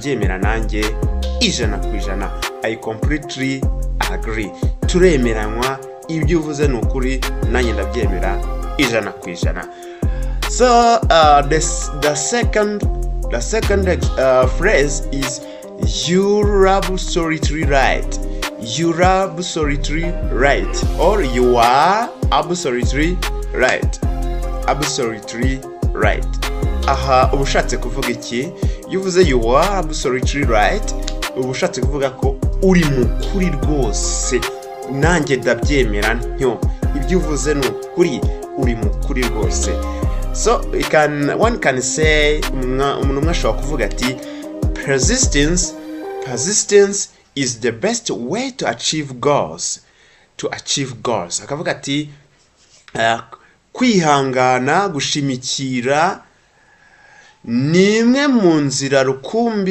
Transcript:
Ndabyemera nanjye 100%. I completely agree. Turemeranywa, ibyo uvuze ni ukuri, nanjye ndabyemera 100%. So the second phrase is "You're absolutely right." You're absolutely right, or you are absolutely right. Absolutely right. Aha uba ushatse kuvuga iki? Iyo uvuze "You are absolutely right", uba ushatse kuvuga ko uri mu kuri rwose, nanjye ndabyemera ntyo, ibyo uvuze ni ukuri, uri mu kuri rwose. So one can say, umuntu umwe ashobora kuvuga ati: Persistence is the best way to achieve goals." To achieve goals. Akavuga ati kwihangana, gushimikira ni imwe mu nzira rukumbi.